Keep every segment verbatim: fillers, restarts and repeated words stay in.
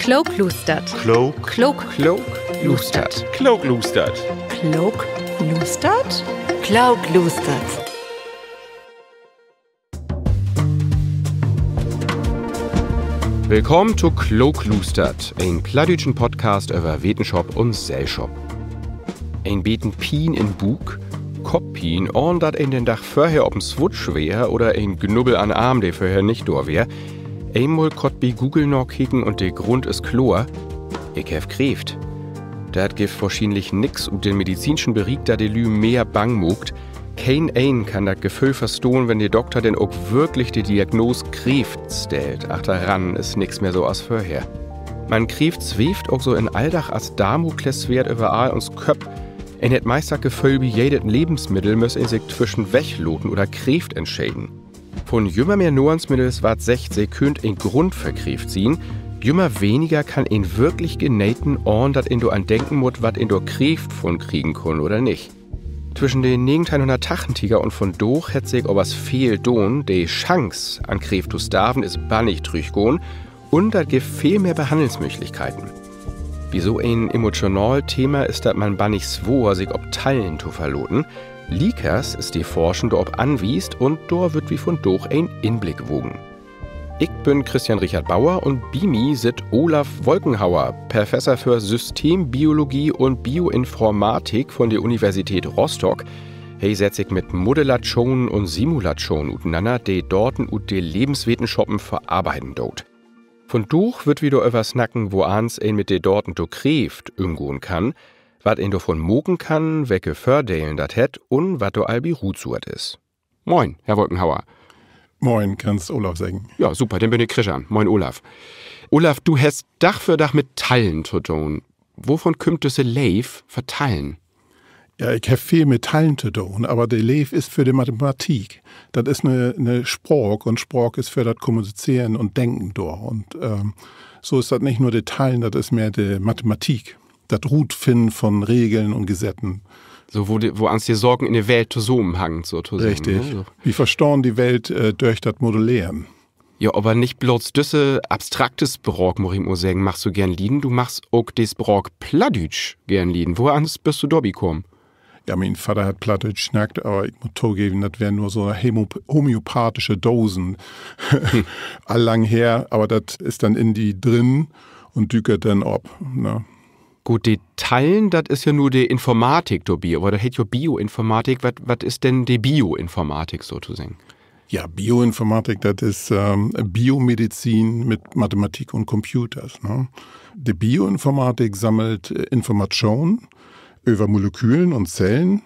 Klookluustert. Klook. Klook. Klookluustert. Klookluustert. Klookluustert. Klookluustert. Willkamen to Klookluustert, en plattdüütschen Podcast över Wetenschop un Sellschop. En beten Pien in'n Buuk, Kopppien, ahn dat een den Dag vörher op en Swutsch weer oder en Gnubbel an'n Arm, de vörher nich dor weer. Eenmal kort bi Google nakeken un de Grund is kloor: Ik heff Kreeft. Dat gifft wohrschienlich nix ut den medizinschen Beriek, dat de Lüüd mehr bang maakt. Keen een kann dat Geföhl verstahn, wenn de Dokter denn ok würklich de Diagnoos Kreeft stellt. Achteran is nix mehr so as vörher. Man Kreeft sweevt ok so in'n Alldag as Damoklessweert över all uns Köpp. Een hett meist dat Geföhl, bi jedet Levensmiddel müss een sik twüschen Weglaten oder Kreeft entscheden. Vun jümmer mehr Nahrungsmiddels warrt seggt, se köönt en Grund för Kreeft sien. Jümmer weniger kann een würklich geneten, ahn dat een dor an denken mutt, wat een dor Kreeft vun kriegen kunn oder nich. Twüschen de negenteihnhunnerttachentiger un vundaag hett sik avers veel daan. De Schangs, an Kreeft to starven, is bannig trüchgahn, un dat gifft veel mehr Behannelsmööglichkeiten. Bi so en emotional Thema is dat man bannig swoor, sik op Tallen to verlaten. Liekers is de Forschen dorop anwiest, un dor wüllt wi vundaag en Inblick wagen. Ik bün Christian Richard Bauer un bi mi sitt Olaf Wolkenhauer, Professor för Systembiologie un Bioinformatik vun de Universität Rostock. He sett sik mit Modellatschonen un Simulatschonen utenanner, de Daten ut de Levenswetenschoppen verarbeiden doot. Vundaag wüllt wi doröver snacken, woans een mit de Daten to Kreeft ümgahn kann, wat een dorvun maken kann, welke Vördelen dat hett un wat dor all bi rutsuert is. Moin, Herr Wolkenhauer. Moin, kannst Olaf seggen. Ja, super, denn bün ik Christian. Moin, Olaf. Olaf, du hest Dag för Dag mit Tallen to doon. Wovun kümmt düsse Leev för Tallen? Ja, ik heff veel mit Tallen to doon, aver de Leev is för de Mathematik. Dat is 'ne, 'ne Spraak, un Spraak is för dat Kommunizeren un Denken dor. Un, ähm, so is dat nich nur de Tallen, dat is mehr de Mathematik. Dat Rutfinnen vun Regeln un Gesetten. So, wo de, woans de Saken in de Welt tosamenhangt, sotoseggen, ne? Richtig. Wi verstahn de Welt, äh, dörch dat Modelleren. Ja, aver nich blots düsse abstrakte Spraak, mutt ik mal seggen, magst du geern lieden. Du magst ok de Spraak Plattdüütsch geern lieden. Woans büst du dorbi kamen? Ja, mien Vadder hett Plattdüütsch snackt, aver ik mutt togeven, dat weer nur so hemo-, homöopathische Dosen. Al lang her, aver dat is denn in di drin un dükert denn op, ne? Goot, de Tallen, dat is ja nu de Informatik dorbi, aver dat heet ja Bioinformatik. Wat, wat is denn de Bioinformatik sotoseggen? Ja, Bioinformatik, dat is, ähm, Biomedizin mit Mathematik un Computers, ne? De Bioinformatik sammelt, äh, Informatschoon över Molekülen un Zellen.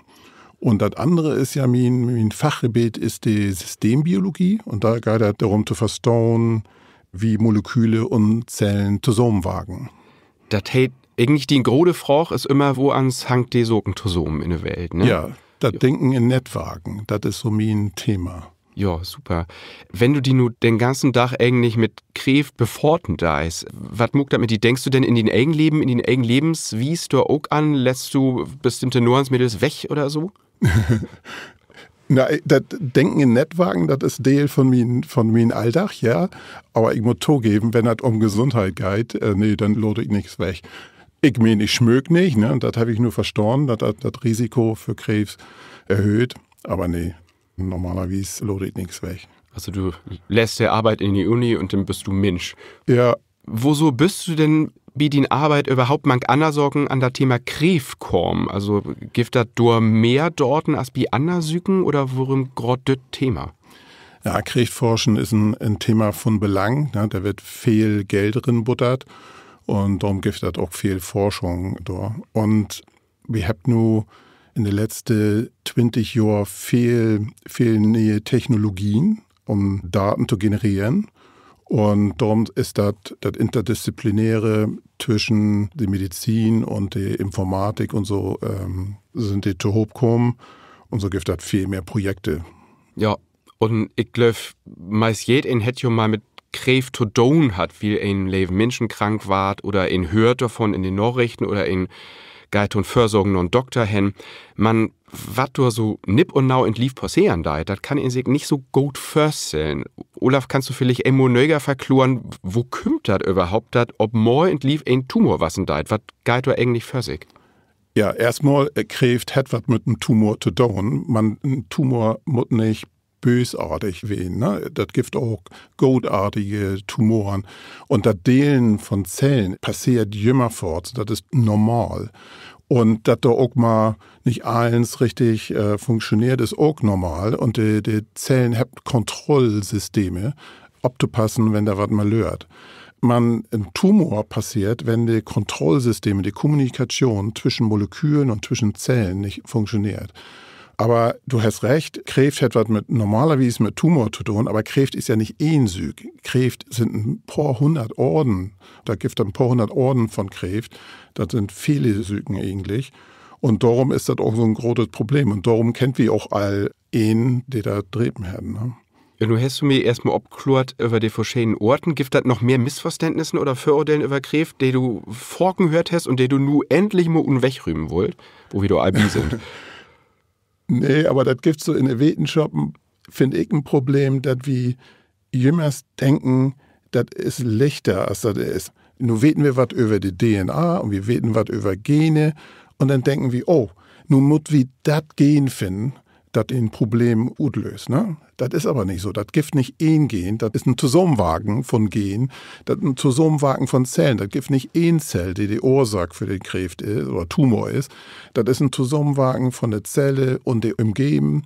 Un dat annere is ja mien, mien Fachgebeet is de Systembiologie. Un dor geiht dat dorum to verstahn, wo Moleküle un Zellen tosamenwarken. Dat heet, egentlich de grote Fraag is ümmer, woans hangt de Saken tosamen in de Welt, ne? Ja, dat Denken in Nettwarken, dat is so mien Thema. Ja, super. Wenn du di nu den ganzen Dag egentlich mit Kreeft befaten deist, wat maakt dat mit di? Denkst du denn in dien egen Leven, in dien egen Levenswies dor ok an? Lettst du bestimmte Nahrungsmiddels weg oder so? Na, dat Denken in Nettwarken, dat is Deel vun mien, vun mien Alldag, ja. Aver ik mutt togeven, wenn dat üm Gesundheit geiht, äh, nee, denn laat ik nix weg. Ik meen, ik smöök nich, ne? Dat heff ik nu verstahn, dat dat, dat Risiko för Kreeft erhööht. Aver nee, normalerwies laat ik nix weg. Also du lettst de Arbeit in de Uni un denn büst du Minsch. Ja. Woso büst du denn bi dien Arbeit överhaupt mank anner Saken an dat Thema Kreeft kamen? Also, gifft dat dor mehr Daten as bi anner Süken oder worüm graad düt Thema? Ja, Kreeftforschen is en, en Thema vun Belang, ne? Dor warrt veel Geld rinbuttert un dorüm gifft dat ok veel Forschung dor. Un wi hebbt nu in de letzte twintig Johr veel, veel ne'e Technologien, üm Daten to genereren. Un dorüm is dat, dat Interdisziplinäre twüschen de Medizin un de Informatik un so, ähm, sünd de tohoopkamen. Un so gifft dat veel mehr Projekte. Ja, un ik glööv, meist jedeen hett jo mal mit Kreeft to doon hatt, wiel en leven Minschen krank warrt oder een höört dorvun in de Narichten oder een geiht to'n Vörsorgen na'n Dokter hen. Man Wat dor so nipp un nau in't Lief passeren deit, dat kann een sik nich so goot vörstellen. Olaf, kannst du villicht eenmal nöger verkloren, wo kümmt dat överhaupt, dat op mal in't Lief en Tumor wassen deit? Wat geiht dor egentlich vör sik? Ja, eerstmal, äh, Kreeft hett wat mit en Tumor to doon. Man, en Tumor mutt nich böösartig ween, ne? Dat gifft ok gootartige Tumoren. Un dat Delen von Zellen passeert jümmerfoorts, dat is normal. Un dat dor ok mal nich allens richtig, äh, funktioneert, is ok normal. Un de, de Zellen hebbt Kontrollsysteme, optopassen, wenn dor wat malöört. Man en Tumor passeert, wenn de Kontrollsysteme, de Kommunikatschoon twischen Molekülen un twischen Zellen nich funktioneert. Aver du hest recht, Kreeft hett wat mit, normalerwies mit Tumor to doon, aver Kreeft is ja nich een Süük. Kreeft sünd en poor hunnert Oorden. Dor gifft dat en poor hunnert Oorden von Kreeft. Dat sünd vele Süken egentlich. Un dorüm is dat ok so 'n grotet Problem. Un dorüm kennt wi ok al een, de dat drepen hett, ne? Ja, nu hest du mi eerstmal opkloort över de verscheden Oorten. Gifft dat noch mehr Missverständnissen oder Vöroordelen över Kreeft, de du faken höört hest un de du nu endlich mal ut 'n Weg rümen wullt, wo wi dor al bi sünd? Nee, aver dat gifft so in de Wetenschop, finn ik, en Problem, dat wi jümmers denken, dat is lichter, as dat is. Nu weten wi wat över de D N A un wi weten wat över Gene. Un denn denken wi, oh, nu mutt wi dat Gen finnen, dat en Problem utlööst, ne? Dat is aver nich so. Dat gifft nich een Gen, dat is en Tosamenwarken von Gen, dat is en Tosamenwarken von Zellen. Dat gifft nich een Zell, de de Oorsaak för den Kreeft is oder Tumor is. Dat is en Tosamenwarken von de Zelle un de Ümgeven,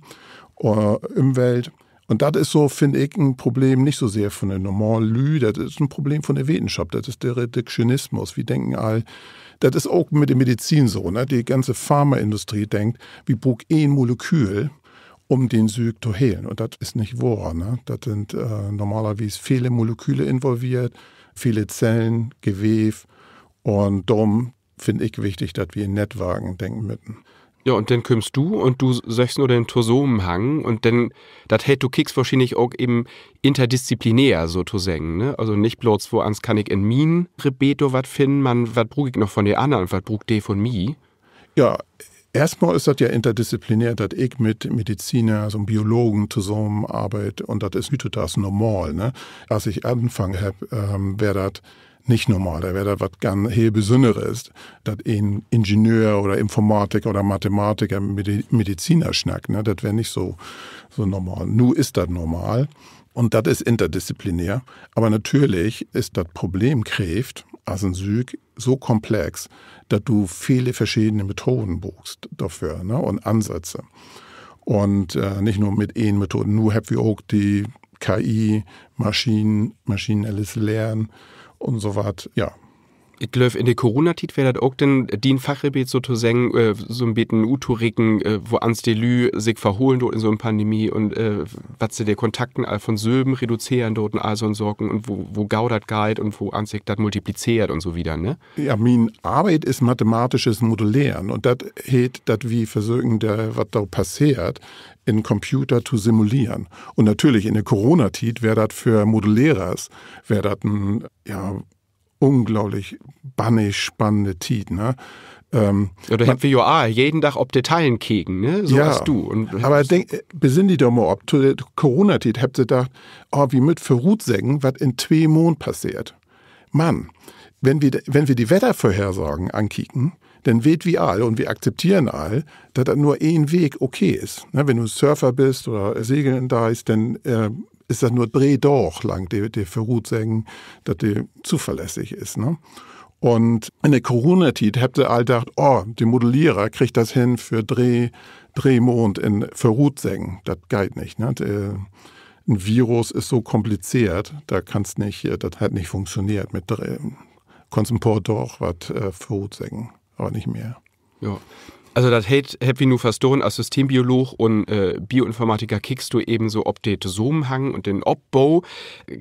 äh, Ümwelt. Un dat is so, finn ik, en Problem nich so sehr von de normalen Lüüd, dat is en Problem von de Wetenschop, dat is de Reduktionismus. Wi denken all, dat is ok mit de Medizin so, ne? De ganze Pharmaindustrie denkt, wi bruukt een Molekül, üm den Süük to helen. Un dat is nich wohr, ne? Dat sünd, äh, normalerwies vele Moleküle involveert, vele Zellen, Geweev. Un dorüm finn ik wichtig, dat wi in Nettwarken denken mööt. Ja, un denn kümmst du un du söchst na den Tosamenhang un denn, dat heet, du kickst wohrschienlich ok even interdisziplinär sotoseggen, ne? Also nich blots, woans kann ik in mien Rebeet dor wat finnen, man wat bruuk ik noch von de annern un wat bruukt de von mi? Ja, eerstmal is dat ja interdisziplinär, dat ik mit Mediziners un Biologen tosamenarbeid un dat is hüüttodaags normal, ne? As ik anfungen hebb, ähm, weer dat nich normal. Dor weer dat wat ganz heel Besünneres, dat en Ingenieur oder Informatiker oder Mathematiker mit de Mediziner snackt, ne? Dat weer nich so, so normal. Nu is dat normal. Un dat is interdisziplinär. Aver natürlich is dat Problem Kreeft as en Süük so komplex, dat du vele verschedene Methoden bruukst dorför, ne, un Ansätze. Un, äh, nich nur mit een Methode. Nu hebbt wi ok de K I, Maschinen, maschinelles Lehren un so wat, ja. Ik glööv, in de Coronatiet weer dat ok denn dien Fachrebeet sotoseggen, äh, so 'n beten uttoreken, äh, woans de Lüüd sik verholen doot in so 'n Pandemie un, äh, wat se de Kontakten all von sülven reduzeren doot un all so 'n Saken un wo, wo gau dat geiht un woans sik dat multiplizeert un so wieder, ne? Ja, mien Arbeit is mathematisches Modelleren un dat heet, dat wi versöken, dor, wat dor passeert, in Computer to simuleren. Un natürlich in de Coronatiet weer dat för Modellerers, weer dat en, ja, unglaublich bannig spannende Tiet, ne? Ja, dor hebbt wi jo all jeden Dag op de Tallen keken, ne? So as du. Aver denk, besinn di doch mal op, to de Coronatiet hebbt se dacht, oh, wi mööt vörutseggen, wat in twee Maand passeert. Man, wenn wi, wenn wi de Wettervörhersagen ankieken, denn weet wi all un wi akzepteren all, dat dat nur een Week okay is. Ne, wenn du Surfer büst oder segeln deist, denn, äh, is dat nur dree Daag lang, de, de Vörutseggen, dat de zuverlässig is, ne? Un in de Coronatiet hebbt se all dacht, oh, de Modellerer kriggt dat hen för dree, dree Maand in vörutseggen. Dat geiht nich, ne? De, en Virus is so komplizeert, dor kannst nich, äh, dat hett nich funktioneert mit dree, kannst en poor Daag wat, äh, vörutseggen, aver nich mehr. Ja. Also dat heet, hebbt wi nu verstahn, as Systembioloog un, äh, Bioinformatiker kickst du even so op de Tosamenhang un den Opbo.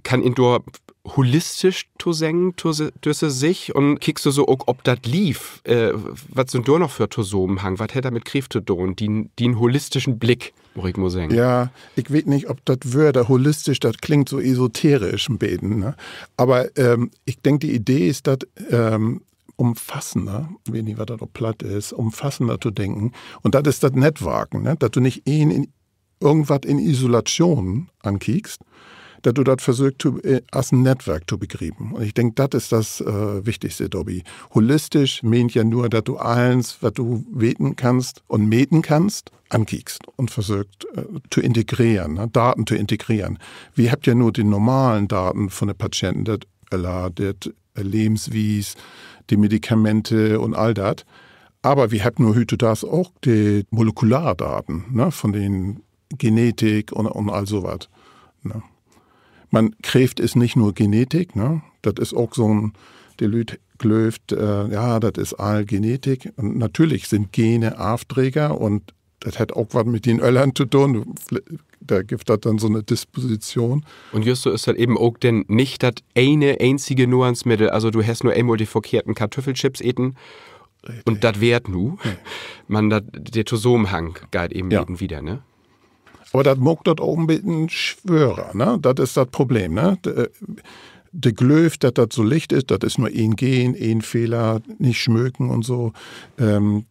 Kann een dor holistisch to seggen, to se-, düsse Sicht? Un kickst du so ok op dat Lief? Äh, wat sünd dor noch för Tosamenhang? Wat hett dat mit Kreeft to doon? Dien, dien holistischen Blick, mutt ik mal seggen. Ja, ik weet nich, of dat Woort holistisch, dat klingt so esoterisch en beten, ne? Aver, ähm, ik denk, de Idee is, dat, ähm, umfassender, weet nich, wat dat op Platt is, umfassender to denken. Un dat is dat Nettwarken, ne? Dat du nich een in irgendwat in Isolation ankiekst, dat du dat versöchst, to, äh, as en Nettwark to begriepen. Un ik denk, dat is dat, äh, Wichtigste dorbi. Holistisch meent ja nur, dat du allens, wat du weten kannst un meten kannst, ankiekst un versöchst, äh, to integreren, ne? Daten to integreren. Wi hebbt ja nur de normalen Daten von de Patienten, dat Öller, dat, äh, Levenswies, de Medikamente un all dat. Aver wi hebbt nu hüüttodaags ok de Molekulardaten, ne, von de Genetik un, un all so wat, ne. Man, Kreeft is nich nur Genetik, ne. Dat is ok so'n, de Lüüd glöövt, äh, ja, dat is all Genetik. Un natürlich sünd Gene Arvdreger un dat hett ok wat mit dien Öllern to doon. Dor gifft dat denn so 'ne Disposition. Un just so is dat even ok denn nich dat ene eenzige Nahrungsmiddel. Also du hest nur eenmal de verkehrten Kartüffelchips eten un dat weer 't nu. Man dat, de Tosamenhang geiht even, ja, even wieder, ne? Aver dat maakt dat ok en beten swörer, ne? Dat is dat Problem, ne? De, äh, de glöövt, dat dat so licht is, dat is nur een Gen, een Fehler, nich smöken un so. Ähm,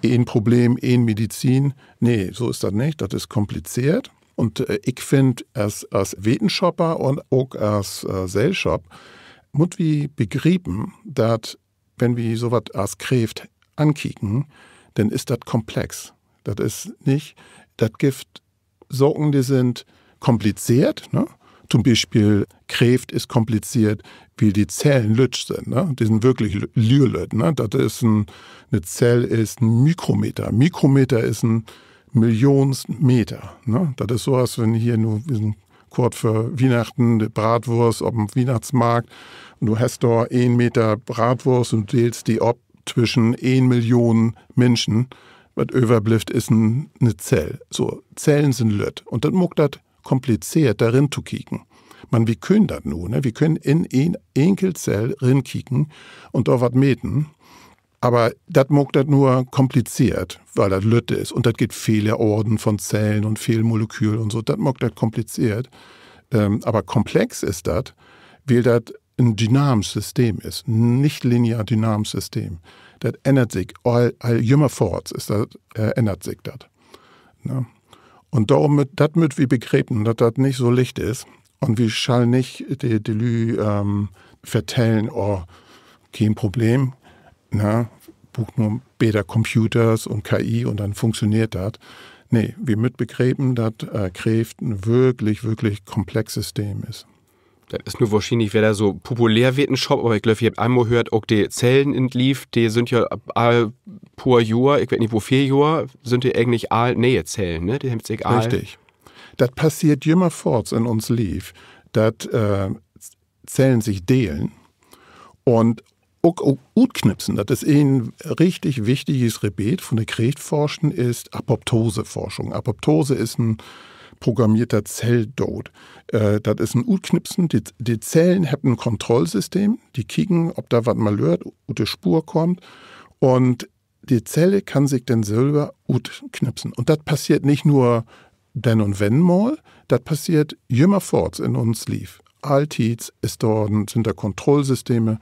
een Problem, een Medizin. Nee, so is dat nich. Dat is komplizeert. Un, äh, ik finn, as, as Wetenschopper un ok as, äh, Sellschop mutt wi begriepen, dat, wenn wi so wat as Kreeft ankieken, denn is dat komplex. Dat is nich, dat gifft Saken, de sünd komplizeert, ne? To'n Bispeel, Kreeft is komplizeert, wiel de Zellen lütt sünd, ne? De sünd würklich lü-, lüerlütt, ne? Dat is en, 'ne Zell is en Mikrometer. Mikrometer is en Millionstel Meter, ne? Dat is so, as wenn hier nu, wi sünd kort vör Wiehnachten, de Braatwurst op 'n Wiehnachtsmarkt. Un du hest dor een Meter Braatwurst un deelst de op twischen een Million Minschen. Wat överblifft, is en, 'ne Zell. So, Zellen sünd lütt. Un dat maakt dat komplizeert, dor rin to kieken. Man wi köönt dat nu, ne? Wi köönt in en Enkelzell rinkieken un dor wat meten. Aver dat maakt dat nur komplizeert, wiel dat lütt is. Un dat gifft vele Oorden von Zellen un veel Molekül un so. Dat maakt dat komplizeert. Ähm, aver komplex is dat, wiel dat en dynamisch System is, en nich linear dynamisch System. Dat ännert sik all, all jümmerfoorts is dat, äh, ännert sik dat. Ne? Un dormit, dat mööt wi begriepen, dat dat nich so licht is. Un wi schall nich de, de Lüüd, ähm, vertellen, oh, keen Problem, ne? Bruukt nur beter Computers un K I un denn funktioneert dat. Nee, wi mööt begriepen, dat, äh, Kreeft en würklich, würklich komplex System is. Dat is nu wohrschienlich wedder so Populärwetenschop, aver ik glööv, wi hebbt eenmal höört, ok de Zellen in't Lief, de sünd ja all poor Johr, ik weet nich, wo veel Johr, sünd de egentlich all ne'e Zellen, ne? De hebbt sik all. Richtig. Dat passeert jümmerfoorts in uns Lief, dat, äh, Zellen sik delen un ok, ok utknipsen. Dat is en richtig wichtiges Rebeet von de Kreeftforschen, is Apoptoseforschung. Apoptose is en programmeerter Zelldood. Äh, dat is en Utknipsen. De, de Zellen hebbt en Kontrollsystem. De kieken, of dor wat malöört, ut de Spoor kummt. Un de Zelle kann sik denn sülver utknipsen. Un dat passeert nich nur denn un wenn mal, dat passeert jümmerfoorts in uns Lief. Alltieds is dor, sünd dor Kontrollsysteme,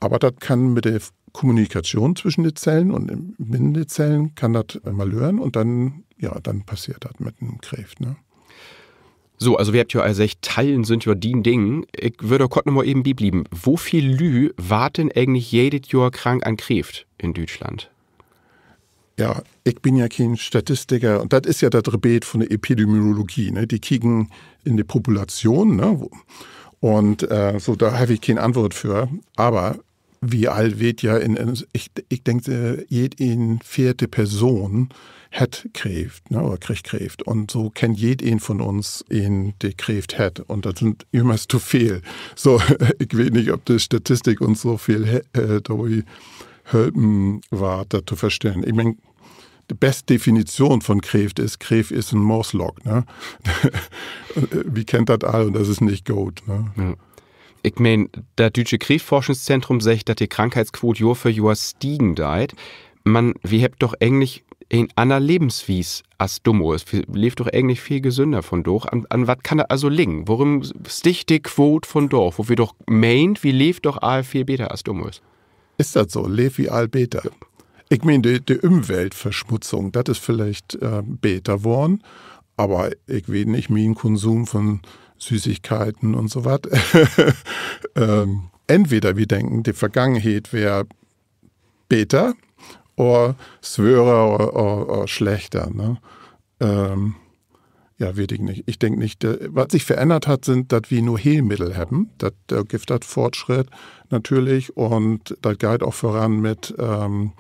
aver dat kann mit de Kommunikation twischen de Zellen un in, binnen de Zellen kann dat, äh, malören un denn, ja, denn passeert dat mit en Kreeft, ne? So, also wi hebbt ja al seggt, Tallen sünd ja dien Ding. Ik wöör dor kort noch mal even bi blieven. Wo veel Lüüd warrt denn egentlich jedet Johr krank an Kreeft in Düütschland? Ja, ik bün ja keen Statistiker un dat is ja dat Rebeet von de Epidemiologie, ne? De kieken in de Population, ne? Un, äh, so, dor heff ik keen Antwoort för. Aver wi all weet ja, in, in, ik, ik denk, äh, jedeen veerte Person hett Kreeft, ne, oder kriggt Kreeft. Un so kennt jedeen von uns een, de Kreeft hett. Un dat sünd jümmers to veel. So, ik weet nich, of de Statistik uns so veel he-, äh, dorbi helpen warrt, dat to verstahn. Ik meen, de best Definition von Kreeft is, Kreeft is en Maaslock, ne? Wi kennt dat all un dat is nich goot, ne? Ja. Ik meen, dat Düütsche Kreeftforschungszentrum seggt, dat de Krankheitsquote Johr för Johr stiegen deit. Man wi hebbt doch egentlich en anner Levenswies as domals. Wi leevt doch egentlich veel gesünder vundaag. An, an wat kann dat also liggen? Worüm stiggt de Quote vundaag, wo wi doch meent, wi leevt doch all veel beter as domals? Is dat so? Leevt wi all beter? Ik meen, de, de Ümweltverschmutzung, dat is villicht, äh, beter worrn, aver ik weet nich, mien Konsum von Süßigkeiten un so wat. Ähm, entweder wi denken, de Vergangenheit weer beter oder swörer oder, oder, oder slechter, ne? Ähm, ja, weet ik nich. Ik denk nich, de, wat sik verännert hett, sünd, dat wi nu Heelmiddel hebben. Dat, dor gifft dat Fortschritt natürlich. Un dat geiht ok vöran mit, ähm,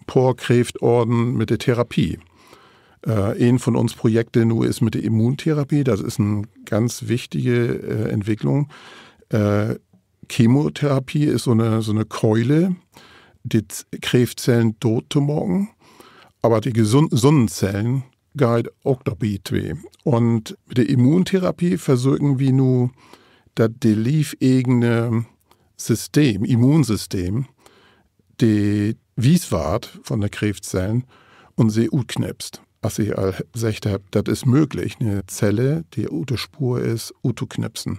poor Kreeftoorden mit de Therapie. Äh, een von uns Projekte nu is mit de Immuntherapie. Dat is en ganz wichtige, äh, Entwicklung. Äh, Chemotherapie is so 'ne, so 'ne Keule, de Z-, Kreeftzellen doot to maken, aver de gesunnen, gesunnen Zellen geiht ok dorbi twei. Un mit de Immuntherapie versöken wi nu, dat de liefegene System, Immunsystem, de wies warrt von de Kreeftzellen un se utknipst. As ik al seggt hebb, dat is mööglich, 'ne Zelle, de ut de Spoor is, uttoknipsen.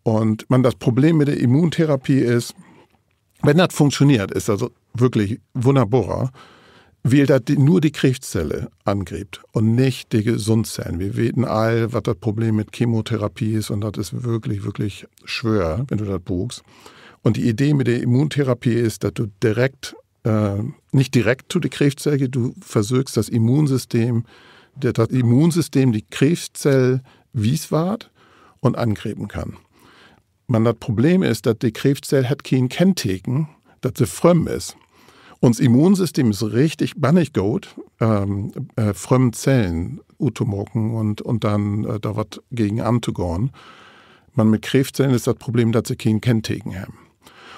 Un, man, dat Problem mit de Immuntherapie is, wenn dat funktioneert, is dat würklich wunnerbor, wiel dat de, nur de Kreeftzelle angrippt un nich de Gesundzellen. Wi weten all, wat dat Problem mit Chemotherapie is, un dat is würklich, würklich swoor, wenn du dat bruukst. Un de Idee mit de Immuntherapie is, dat du direkt, äh, nich direkt to de Kreeftzell gehst, du versöchst dat Immunsystem, dat dat Immunsystem de Kreeftzell wies warrt un angrepen kann. Man dat Problem is, dat de Kreeftzell hett keen Kennteken, dat se frömd is. Uns Immunsystem is richtig bannig goot, ähm, äh, frömd Zellen uttomaken un, un denn, äh, dor wat gegen antogahn. Man mit Kreeftzellen is dat Problem, dat se keen Kennteken hebben.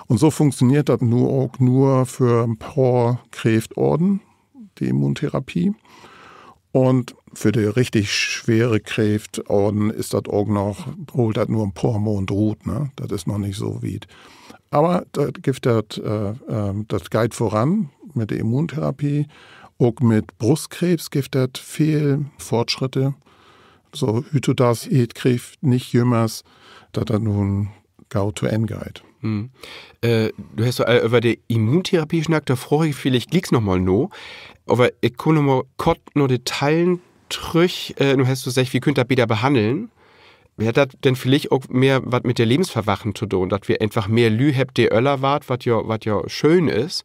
Un so funktioneert dat nu ok nur för en poor Kreeftoorden, de Immuntherapie. Un för de richtig swore Kreeftoorden is dat ok noch, hoolt dat nur en poor Maand rut, ne? Dat is noch nich so wiet. Aver dat gifft dat, äh, ähm, dat geiht vöran mit de Immuntherapie. Ok mit Brustkreeft gifft dat veel Fortschritte. So, hüüttodaags heet Kreeft nich jümmers, dat dat nu gau to Enn geiht. Äh, du hest so al över de Immuntherapie snackt, dor fraag ik villicht glieks noch mal na. Aver ik kumm noch mal kort na de Tallen trüch. Äh, nu hest du seggt, wi köönt dat beter behanneln. Hett dat denn villicht ok mehr wat mit de Levensverwachten to doon, dat wi eenfach mehr Lüüd hebbt, de öller warrt, wat ja, wat ja schöön is?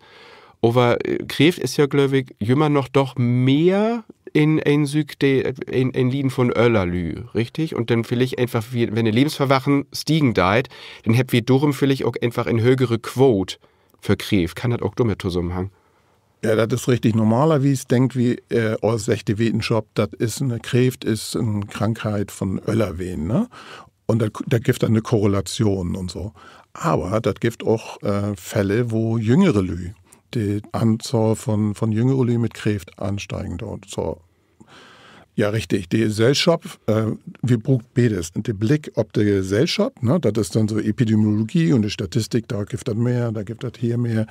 Aver, äh, Kreeft is ja, glööv ik, jümmer noch doch mehr en, en Süük, de, en, en Lieden von öller Lüüd, richtig? Un denn villicht eenfach, wi-, wenn de Levensverwachten stiegen deit, denn hebbt wi dorüm villicht ok eenfach en högere Quoot för Kreeft. Kann dat ok dormit tosamenhangen? Ja, dat is richtig. Normalerwies denkt wi, äh, oder seggt de Wetenschop, dat is en, Kreeft is en Krankheit von öller ween, ne? Un dat, dat gifft denn 'ne Korrelation un so. Aver dat gifft ok, äh, Fälle, wo jüngere Lüüd, de Anzahl von, von jüngere Lüüd mit Kreeft ansteigen deit. So. Ja, richtig. De Sellschop, äh, wi bruukt beides. De Blick op de Sellschop, ne, dat is denn so Epidemiologie un de Statistik, dor gifft dat mehr, dor gifft dat hier mehr.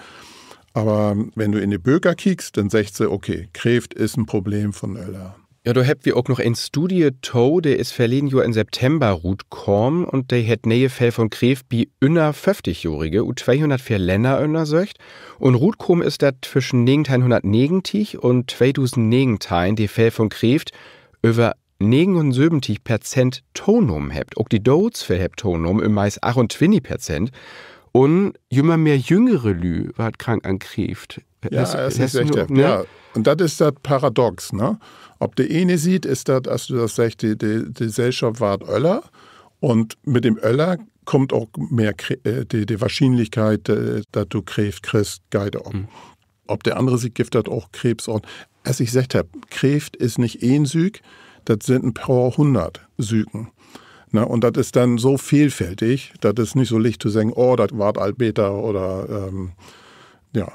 Aver wenn du in de Böker kiekst, denn seggt se, okay, Kreeft is en Problem von öller. Ja, dor hebbt wi ok noch en Studie to, de is verleden Johr in September rutkamen un de hett ne'e Fäll von Kreeft bi ünner föfftig-Johrige ut tweehunnertveer Länner ünnersöcht. Un rutkamen is dat twischen negenteihnhunnertnegentig un tweedusendnegenteihn de Fäll von Kreeft över negenunsöventig Perzent tonahmen hebbt. Ok de Doodsfäll hebbt tonahmen, üm meist achtuntwintig Perzent. Un jümmer mehr jüngere Lüüd warrt krank an Kreeft. Ja, as ik seggt hebb, ne? Un dat is dat Paradox, ne? Op de ene Siet is dat, as du dat seggst, de, de, de Sellschop warrt öller un mit dat Öller kummt ok mehr Kre-, äh, de, de Wahrschienlichkeit, äh, dat du Kreeft kriggst, geiht op. Op de annere Siet gifft dat ok Kreeftoorden. As ik seggt hebb, Kreeft is nich een Süük, dat sünd en poor hunnert Süken. Ne, un dat is denn so veelfältig, dat is nich so licht to seggen, oh, dat warrt all beter oder, ähm, ja.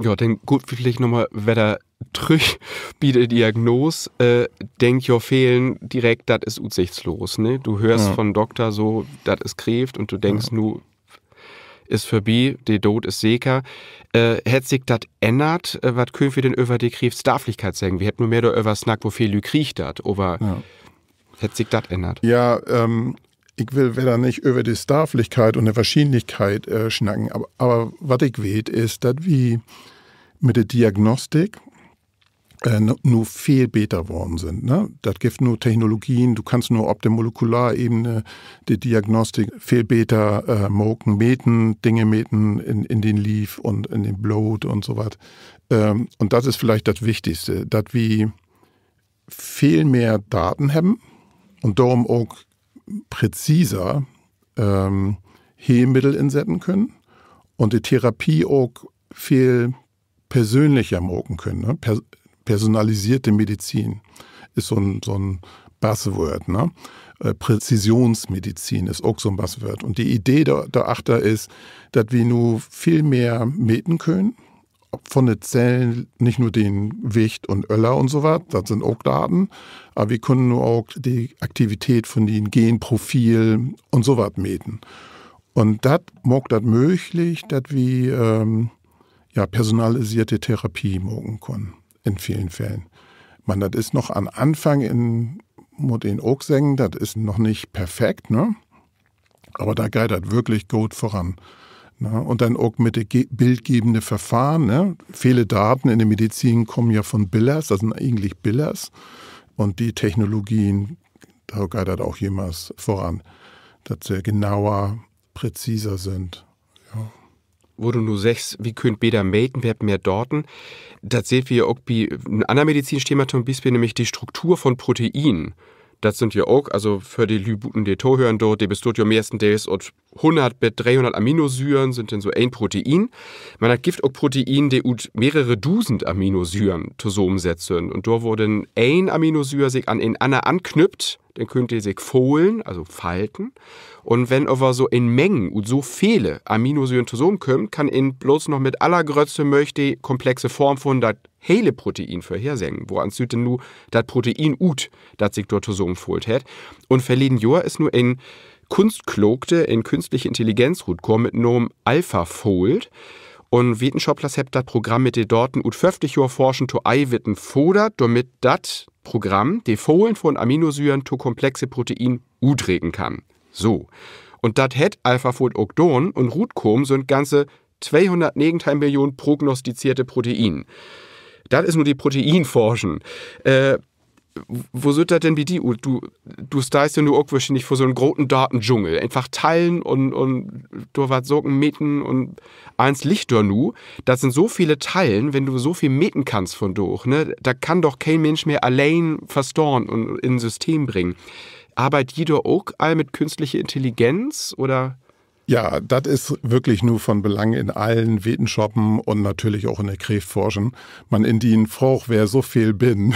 Ja, denn gaht wi villicht noch mal wedder trüch bi de Diagnoos, äh, denkt ja velen direkt, dat is utsichtslos, ne? Du höörst von Dokter so, dat is Kreeft un du denkst, nu is vörbi, de Dood is seker. Äh, hett sik dat ännert? Äh, wat köönt wi denn över de Kreeftstraflichkeit seggen? Wi hebbt nu mehr doröver snackt, wo veel Lüüd kriegt dat, aver hett sik dat ännert? Ja, ähm, Ik will wedder nich över de Starflichkeit un de Wahrschienlichkeit, äh, snacken, aver, aver wat ik weet, is, dat wi mit de Diagnostik, äh, nu, nu veel beter worrn sünd, ne? Dat gifft nu Technologien, du kannst nu op de Molekularebene de Diagnostik veel beter, äh, maken, meten, Dinge meten in, in den Lief un in den Bloot un so wat. Ähm, un dat is villicht dat Wichtigste, dat wi veel mehr Daten hebben un dorüm ok präziser, ähm, Heelmiddel insetten könen un de Therapie ok veel persönlicher maken könen, ne? Per-, personaliseerte Medizin is so 'n, so 'n Buzzword, ne? Äh, Präzisionsmedizin is ok so 'n Buzzword. Un de Idee dor-, dorachter is, dat wi nu veel mehr meten könen von de Zellen, nich nur den Wicht un Öller un so wat, dat sünd ok Daten, aver wi könen nu ok de Aktivität von den Genprofil un so wat meten. Un dat maakt dat mööglich, dat wi, ähm, ja, personaliseerte Therapie maken könen in velen Fällen. Man dat is noch an Anfang in, mutt een ok seggen, dat is noch nich perfekt, ne? Aver dor geiht dat würklich goot vöran, ne? Un denn ok mit de ge-, bildgevende Verfahren, ne? Vele Daten in de Medizin kaamt ja von Billers, dat sünd egentlich Billers. Un de Technologien, dor geiht dat ok jümmers vöran, dat se genauer, präziser sünd. Ja. Wo du nu seggst, wi köönt beter meten, wi hebbt mehr Daten. Dat seht wi ja ok bi en anner Medizinthema to'n Bispeel, nämlich de Struktur von Protein. Dat sünd ja ok, also för de Lüüd buten, de tohören doot, de bestaht ja mehrstendeels ut hunnert bit dreehunnert Aminosüren, sünd denn so een Protein. Man dat gifft ok Protein, de ut mehrere dusend Aminosüren tosamensett sünd. Un dor, wo denn een Aminosüür sik an en anner anknüppt, denn köönt de sik folen, also falten. Un wenn aver so en Mengen ut so vele Aminosüren tosamenkaamt, kann een blots noch mit allergröttste Möög de komplexe Form von dat hele Protein vörherseggen. Woans süht denn nu dat Protein ut, dat sik dor tosamenfoolt hett? Un verleden Johr is nu en Kunstklookte, en künstliche Intelligenz rutkamen mit Naam AlphaFold. Un Wetenschopplers hebbt dat Programm mit de Daten ut föfftig Johr Forschen to Eiwitten foddert, dormit dat Programm de Folen von Aminosüren to komplexe Protein utreken kann. So. Un dat hett AlphaFold ok daan un rutkamen sünd ganze tweehunnertnegenteihn Millionen prognostizeerte Protein. Dat is nu de Proteinforschen. Äh, wo süht dat denn bi di ut? Du, du steihst ja nu ok wohrschienlich vör so'n groten Datendschungel. Eenfach Tallen un, un dor warrt Saken meten un allens liggt dor nu. Dat sünd so vele Tallen, wenn du so veel meten kannst vundaag, ne? Dat kann doch keen Minsch mehr alleen verstahn un in en System bringen. Arbeidt ji dor ok all mit künstliche Intelligenz, oder? Ja, dat is würklich nu von Belang in allen Wetenschoppen un natürlich ok in de Kreeftforschen. Man in dien Fraag weer so veel binnen.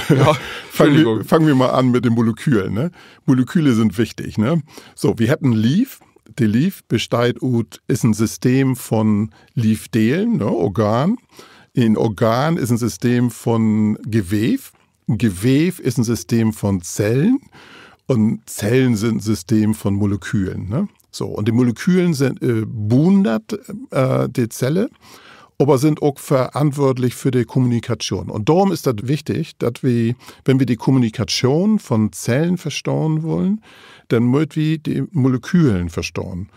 Fang wi mal an mit de Molekülen, ne? Moleküle sünd wichtig, ne? So, wi hebbt en Lief. De Lief besteiht ut, is en System von Liefdelen, ne? Organ. En Organ is en System von Geweev. Geweev is en System von Zellen. Un Zellen sünd en System von Molekülen, ne? So, un de Molekülen sünd, äh, buun dat, äh, de Zelle, aver sünd ok verantwortlich för de Kommunikation. Un dorüm is dat wichtig, dat wi, wenn wi de Kommunikation von Zellen verstahn wullen, denn mööt wi de Molekülen verstahn.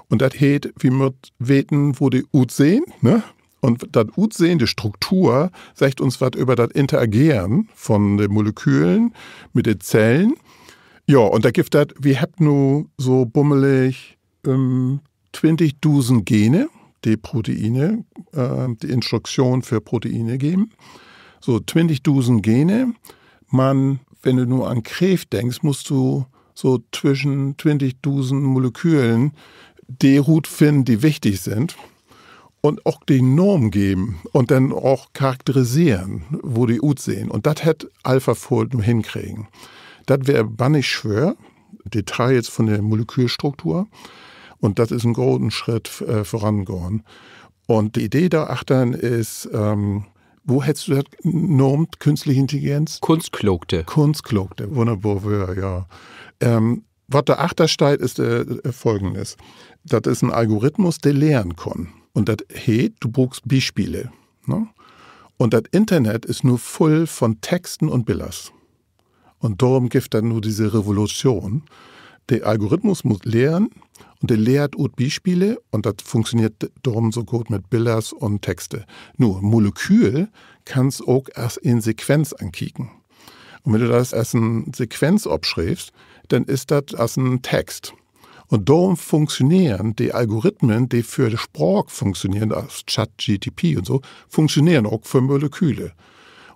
Un dat heet, wi mööt weten, wo de utsehn, ne? Un dat Utsehn, de Struktur, seggt uns wat över dat Interageren von de Molekülen mit de Zellen. Ja, un dor gifft dat, wi hebbt nu so bummelig, ähm, twintigdusend Gene, de Proteine, äh, de Instruktion för Proteine geven. So, twintigdusend Gene. Man, wenn du nu an Kreeft denkst, musst du so twischen twintigdusend Molekülen de rutfinnen, de wichtig sünd. Un ok de Naam geven un denn ok charakteriseren, wo de utsehn. Un dat hett AlphaFold nu henkregen. Dat weer bannig swoor, Details von de Molekülstruktur. Un dat is en groten Schritt, äh, vörangahn. Un de Idee dorachter is, ähm, wo hest du dat naant? Künstliche Intelligenz? Kunstklookte. Kunstklookte, wunnerbor Wöör, ja. Ähm, wat dorachter steiht, is, äh, folgendes. Dat is en Algorithmus, de lehren kann. Un dat heet, du bruukst Bispelen, ne? Un dat Internet is nu vull von Texten un Billers. Un dorüm gifft dat nu disse Revolution, De Algorithmus mutt lehren un de lehrt ut Bispelen un dat funktioneert dorüm so goot mit Billers un Texten. Nu, Molekül kannst ok as en Sequenz ankieken. Un wenn du dat as en Sequenz opschriffst, denn is dat as en Text. Un dorüm funktioneren de Algorithmen, de för de Spraak funktioneren, as ChatGPT un so, funktioneren ok för Moleküle.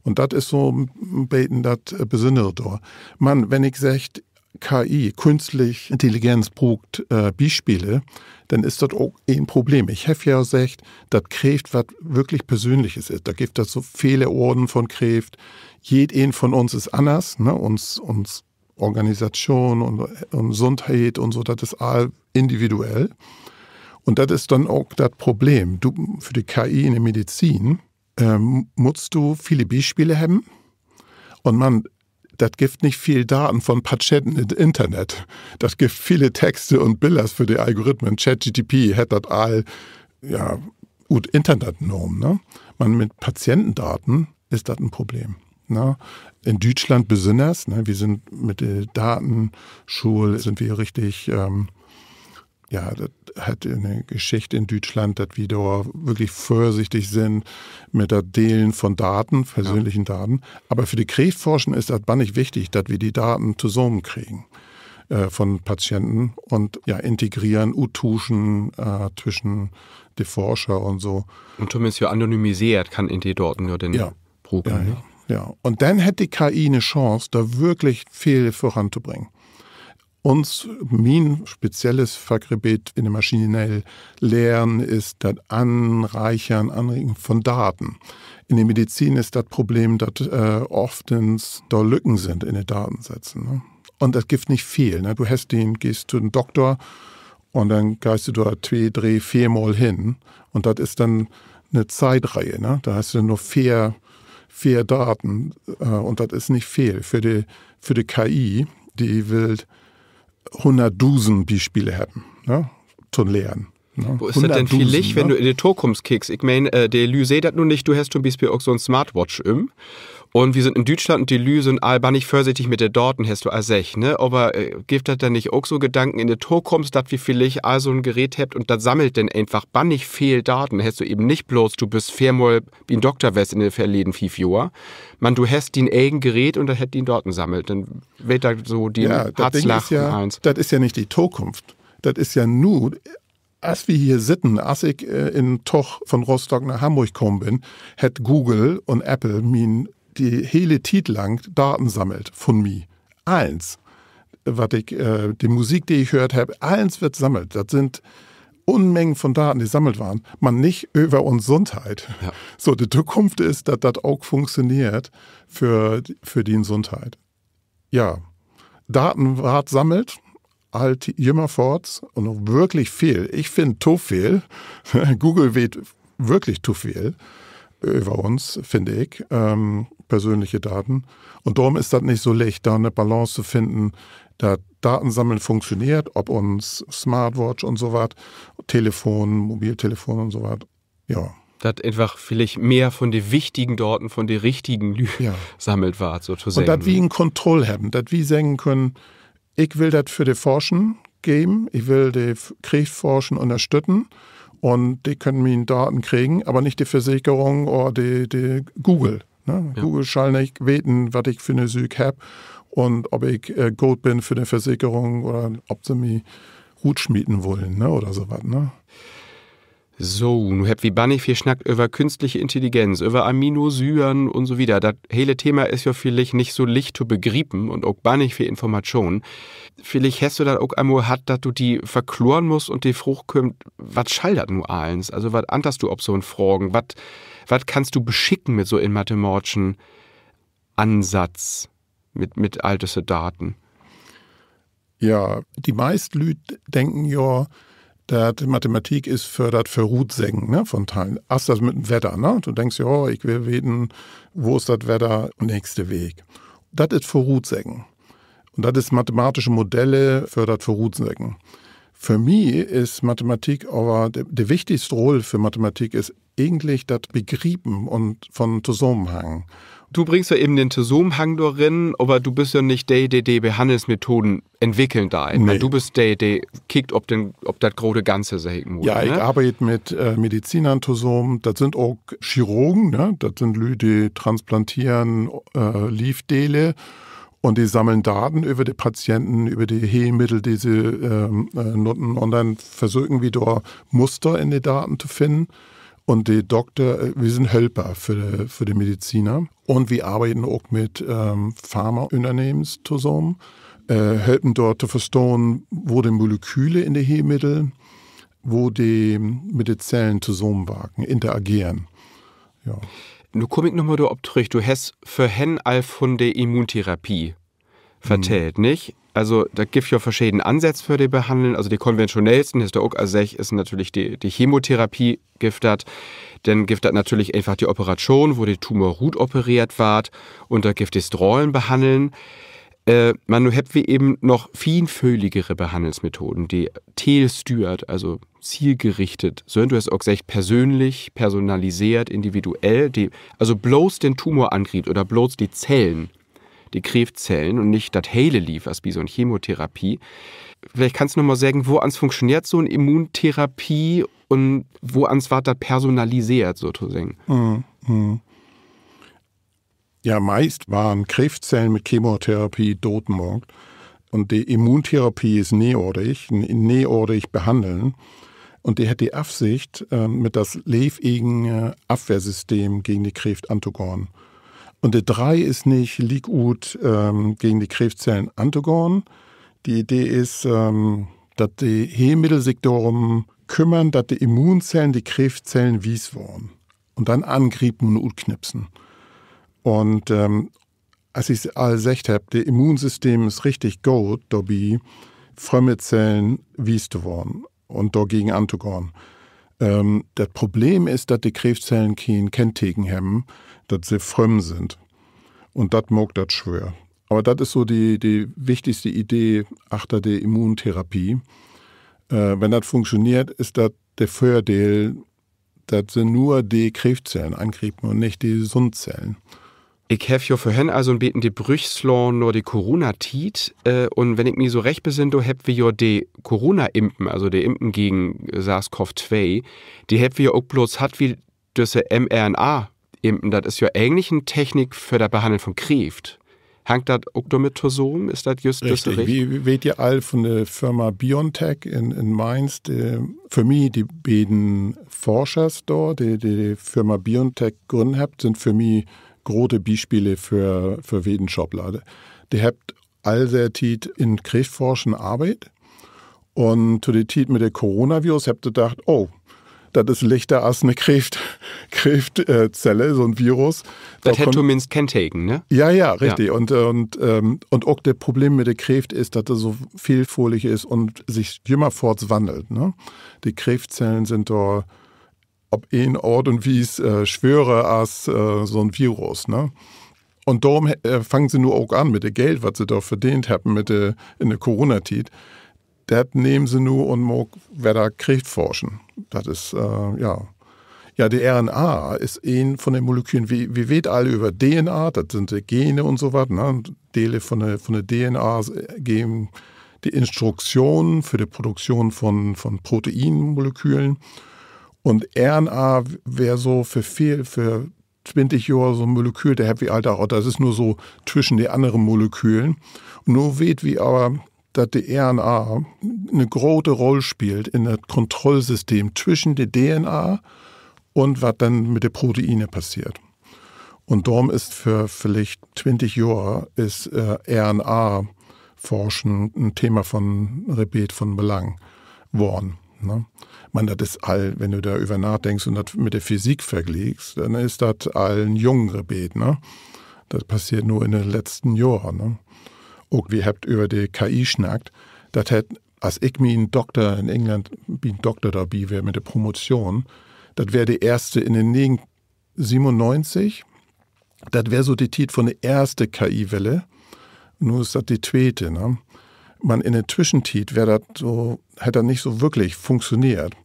Un dat is so 'n beten dat Besünnere dor. Man wenn ik segg, K I, künstliche Intelligenz, bruukt Bispelen, denn is dat ok en Problem. Ik heff ja seggt, dat Kreeft wat würklich Persönliches is. Dor gifft dat so vele Oorten von Kreeft. Jedeen von uns is anners, ne? Uns, uns Organisatschoon un, un Sundheit un so, dat is all individuell. Un dat is denn ok dat Problem. Du, för de K I in de Medizin muttst du vele Bispelen hebben. Un man, dat gifft nich veel Daten von Patienten in't Internet. Dat gifft vele Texte un Billers för de Algorithmen. ChatGPT hett dat all, ja, ut Internet nahmen, ne? Man mit Patientendaten is dat en Problem, ne? In Düütschland besünners, ne? Wi sünd mit de Datenschuul, sünd wi richtig, ja, dat hett en Geschicht in Düütschland, dat wi dor würklich vörsichtig sünd mit dat Delen von Daten, persönlichen Daten. Aver för de Kreeftforschen is dat bannig wichtig, dat wi de Daten tosamen kriegen von Patienten un, ja, integreren, uttuuschen twischen de Forscher un so. Un tominnst ja anonymiseert kann een de Daten ja denn bruken, ne? Ja, un denn hett de K I 'ne Chance, dor würklich veel vörantobringen. Uns, mien spezielles Fackrebeet in de maschinelle Lehren is dat Anreichern, Anreken von Daten. In de Medizin is dat Problem, dat oftens dor Lücken sünd in de Datensätzen, ne? Un dat gifft nich veel, ne? Du hest den, geihst to den Dokter un denn geihst du dor twee, dree, veer Mal hen. Un dat is denn 'ne Zeitreihe, ne? Dor hest du denn nur veer, veer Daten. Un dat is nich veel för de, för de K I, de will hunnertdusend Bispelen hebben, ne? To'n Lehren. Wo is dat denn villicht, wenn du in de Tokunft kiekst? Ik meen, de Lüüd seht dat nu nich, du hest to'n Bispeel ok so'n Smartwatch üm. Un wi sünd in Düütschland un de Lüüd sünd all bannig vörsichtig mit de Daten, hest du al seggt, ne? Aver gifft dat denn nich ok so Gedanken in de Tokunft, dat wi villicht all so'n Gerät hebbt un dat sammelt denn eenfach bannig veel Daten? Hest du even nich blots, du büst veermal bi'n Dokter west in de verleden fief Johr, man du hest dien egen Gerät un dat hett dien Daten sammelt. Denn weet dat so dien Hartslag un allens. Dat is ja nich de Tokunft. Dat is ja nu, as wi hier sitten, as ik in Tog von Rostock na Hamborg kamen bün, hett Google un Apple mien, de hele Tiet lang Daten sammelt vun mi. Allens, wat ik, de Musik, de ik höört hebb, allens warrt sammelt. Dat sünd Unmengen von Daten, de sammelt warrn, man nich över uns Sundheit. So, de Tokunft is, dat dat ok funktioneert för, för dien Sundheit. Ja, Daten warrt sammelt, all jümmerfoorts un würklich veel. Ik finn to veel. Google weet würklich to veel över uns, finn ik, persönliche Daten. Un dorüm is dat nich so licht, dor 'ne Balance to finnen, dat Datensammeln funktioneert op uns Smartwatch un so wat, Telefon, Mobiltelefon un so wat. Ja. Dat eenfach villicht mehr von de wichtigen Daten von de richtigen Lüüd sammelt warrt, sotoseggen. Un dat wi en Kontroll hebben, dat wi seggen könen, ik will dat för de Forschen geven, ik will de Kreeftforschen ünnerstütten un de köönt mien Daten kriegen, aver nich de Versekerung oder de, de Google, ne? Google schall nich weten, wat ik för 'ne Süük hebb un of ik goot bün för de Versekerung oder of se mi rutsmieten wullen, ne? Oder so wat, ne? So, nu hebbt wi bannig veel snackt över künstliche Intelligenz, över Aminosüren un so wieder. Dat hele Thema is ja villicht nich so licht to begriepen un ok bannig veel Informatschoon. Villicht hest du dat ok eenmal hatt, dat du di verkloren musst un de Fraag kümmt, wat schall dat nu allens? Also, wat anterst du op so'n Fragen? Wat, wat kannst du beschicken mit so en mathematischen Ansatz, mit, mit all düsse Daten? Ja, de meist Lüüd denken ja, dat Mathematik is för dat Vörutseggen, ne, von Tallen. As dat mit 'n Wedder, ne? Du denkst, ja, ik will weten, wo is dat Wedder nächste Week? Dat is Vörutseggen. Un dat is mathematische Modelle för dat Vörutseggen. För mi is Mathematik aver, de, de wichtigste Rull för Mathematik is egentlich dat Begriepen un von Tosamenhang. Du bringst ja even den Tosamenhang dor rin, aver du büst ja nich de, de de Behannelsmethoden entwickeln deit. Nee. Du büst de, de kickt op dat grote Ganze, segg ik mal, ne? Ja, ik arbeid mit Medizinern tosamen. Dat sünd ok Chirurgen, ne? Dat sünd Lüüd, de transplanteren Liefdele. Un de sammeln Daten över de Patienten, över de Heemiddel, de se nutten. Un denn versöken wi dor Muster in de Daten to finnen. Un de Dokter, wi sünd Hölper för de Mediziner. Un wi arbeiden ok mit Pharmaünnernehmens tosamen, hölpen dor to verstahn, wo de Moleküle in de Heemiddel, wo de mit de Zellen tosamenwarken, interageren. Nu kaam ik noch mal dorop trüch. Du hest vörhen al von de Immuntherapie vertellt, nich? Also dat gifft ja verscheden Ansätz för de Behanneln. Also de konventionellsten, hest du ok al seggt, is natürlich de Chemotherapie, gifft dat. Denn gifft dat natürlich eenfach de Operatschoon, wo de Tumor rutopereert warrt. Un dor gifft de Strahlenbehanneln. Man nu hebbt wi even noch fienföhligere Behannelsmethoden, de teelstüürt, also zielgerichtet sünd. Du hest ok seggt, persönlich, personaliseert, individuell, de also blots den Tumor angriept oder blots de Zellen, de Kreevtzellen un nich dat hele Lief as bi so'n Chemotherapie. Villicht kannst du noch mal seggen, woans funktioneert so'n Immuntherapie un woans warrt dat personaliseert sotoseggen? Ja, meist warrn Kreevtzellen mit Chemotherapie dootmaakt. Un de Immuntherapie is neeoordig, en neeoordig Behanneln. Un de hett de Afsicht, mit dat leevegen Afwehrsystem gegen de Kreevt antogahn. Un de Dreih is nich liek ut, gegen de Kreevtzellen antogahn. De Idee is, dat de Heemiddel sik dorum kümmern, dat de Immunzellen de Kreevtzellen wies warrn un denn angriepen un utknipsen. Un as ik al seggt hebb, de Immunsystem is richtig goot dorbi, frömme Zellen wies to warrn un dorgegen antogahn. Dat Problem is, dat de Kreevtzellen keen Kennteken hebben, dat se frömm sünd. Un dat maakt dat swoor. Aver dat is so de wichtigste Idee achter de Immuntherapie. Wenn dat funktioneert, is dat de Vördeel, dat se nur de Kreevtzellen angriepen un nich de Gesundzellen. Ik heff jo vörhen also en beten de Brügg slahn na de Coronatiet. Un wenn ik mi so recht besinn, dor hebbt wi jo de Corona-Impen, also de Impen gegen SARS-CoV twee, de hebbt wi jo ok blots hatt, wiel düsse mRNA-Impen, dat is jo egentlich en Technik för dat Behanneln von Kreevt. Hangt dat ok dormit tosamen? Is dat jüst düsse Richt-? Wi weet ja all von de Firma BioNTech in Mainz, för mi de beiden Forschers dor, de de Firma BioNTech grünnt hebbt, sünd för mi grote Bispelen för Wetenschopler. De hebbt all de Tiet in Kreevtforschen arbeidt. Un to de Tiet mit de Coronavirus hebbt se dacht, oh, dat is lichter as 'ne Kreevtzelle, so'n Virus. Dat hett tominnst Kennteken, ne? Ja, ja, richtig. Un ok de Problem mit de Kreevt is, dat dat so veelfohlig is un sik jümmerfoorts wannelt, ne? De Kreevtzellen sünd dor op een Oort un Wies swörer as so'n Virus, ne? Un dorüm fangen se nu ok an mit de Geld, wat se dor verdeent hebbt in de Coronatiet. Dat nehmen se nu un maakt wedder Kreevtforschen. Dat is, ja. Ja, de RNA is een von de Molekülen. Wi weet all över DNA, dat sünd de Gene un so wat, ne? Dele von de DNA geven de Instruktion för de Produktion von Proteinmolekülen. Un RNA weer so för veel, för twintig Johr so'n Molekül, dor hebbt wi all dacht, oh, dat is nur so twischen de annere Molekülen. Un nu weet wi aver, dat de RNA 'ne grote Rull speelt in dat Kontrollsystem twischen de DNA un wat denn mit de Proteine passeert. Un dorüm is vör villicht twintig Johr is RNA-Forschen en Thema von, Rebeet von Belang worrn, ne? Man dat is all, wenn du dor över nadenkst un dat mit de Physik vergliekst, denn is dat all en jung Rebeet, ne? Dat passeert nu in de letzten Johren, ne? Ok, wi hebbt över de K I snackt. Dat hett, as ik mien Dokter in England, bi'n Dokter dorbi weer mit de Promotion, dat weer de eerste in de negen-, siebenundneunzig, dat weer so de Tiet von de eerste K-I-Welle. Nu is dat de tweete, ne? Man in de Twischentiet weer dat so, hett dat nich so würklich funktioneert.